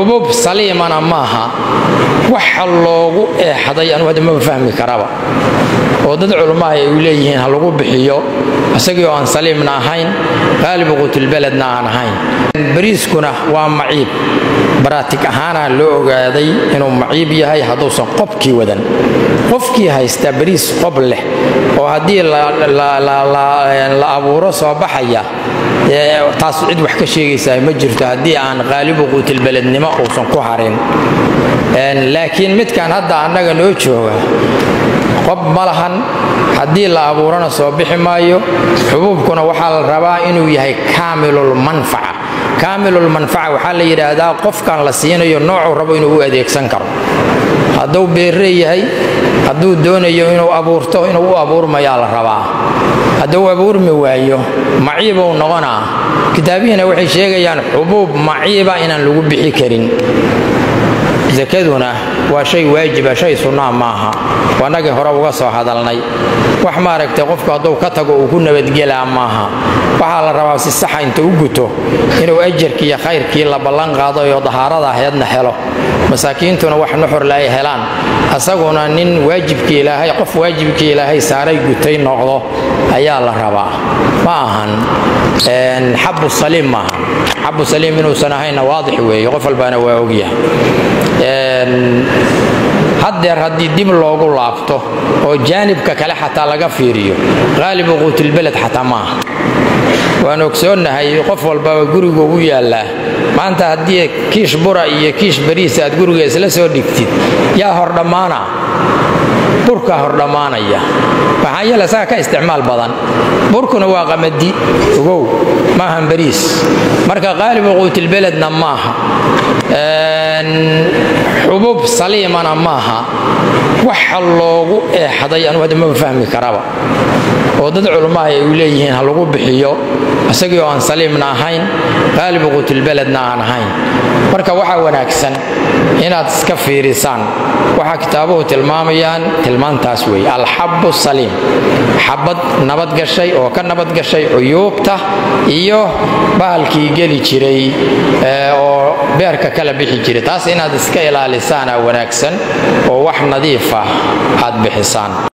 Xubuub saliimana maaha. Waxa loogu eexday anu hadda maba fahmi karaba, oo dad culummaha ay u leeyihiin ha lagu bixiyo isagii oo aan saliimna ahayn, qaalibu quutulbeledna aan ahayn. Bariiskuna waa maciib, baraatig ahaana loo ogaaday inuu maciib yahay hadduusan qobkii wadan. Qofkii haysta bariis qob leh oo haddii la abuuro soo baxaya, taas cid wax ka sheegaysaa ma jirto haddii aan qaalibu quutilbelednimo uusan ku harin. Laakiin midkan hadda annaga noo jooga qob ma lahan, haddii la abuurana soo bixi maayo. Xubuubkuna waxaa la rabaa inuu yahay kaamilul manfaca. Kaamilul manfaca waxaa la yidhaahdaa qofkan la siinayo noocuu rabo inuu u adeegsan karo. Hadduu beerre yahay, hadduu doonayo inuu abuurto, inuu u abuurmayaa la rabaa. Hadduu abuurmi waayo, maciibuu noqonaa. Kitaabihiina waxay sheegayaan xubuub maciiba inaan lagu bixi karin. Sakaduna waa shay waajiba, shay sunnaa maaha. Waannagii hore uga soo hadalnay. Wax maaragtay qofku hadduu ka tago uu ku nabadgelaa maaha. Waxaa la rabaa si saxa inta u guto inuu ajarkii iyo khayrkii la ballan qaadayo dahaarada aheedna helo, masaakiintuna wax nuxurle ay helaan, asaguna nin waajibkii Ilaahay, qof waajibkii Ilaahay saaray gutay noqdo ayaa la rabaa. Ma ahan xabu saliim, maaha xabu saliim. Inuusan ahaynna waadix weeye, qof walbaana waa ogyahay. Haddeer haddii dib loogu laabto oo jaanibka kale xataa laga fiiriyo, qaalibu quutilbeled xataa maaha. Waan ogsoonnahay, qof walbaba gurigu u yaallaa. Maanta haddii kiish bura iyo kiish bariis aad guriga isla soo dhigtid, yaa hordhammaana? Burkaa hordhammaanaya. Maxaa yeele, isaga ka isticmaal badan. Burkuna waa qamadi, ogow, maahan bariis. Marka qaalibu quutilbeledna maaha, xubuub saliimana maaha. Waxa loogu eexday anu hadda maba fahmi karaba, oo dad culummaha ay u leeyihiin ha lagu bixiyo isagii oo aan saliimna ahayn, qaalibu quutilbeledna aan ahayn. Marka waxaa wanaagsan inaad iska fiirisaan waxaa kitaabuhu tilmaamayaan. Tilmaantaas weeye alxabbu saliim, xabad nabad gashay oo ka nabad gashay cuyuubta iyo bahalkii geli jiray oo beerka kala bixi jiray. Taas inaad iska ilaalisaana wanaagsan oo wax nadiif ah aad bixisaan.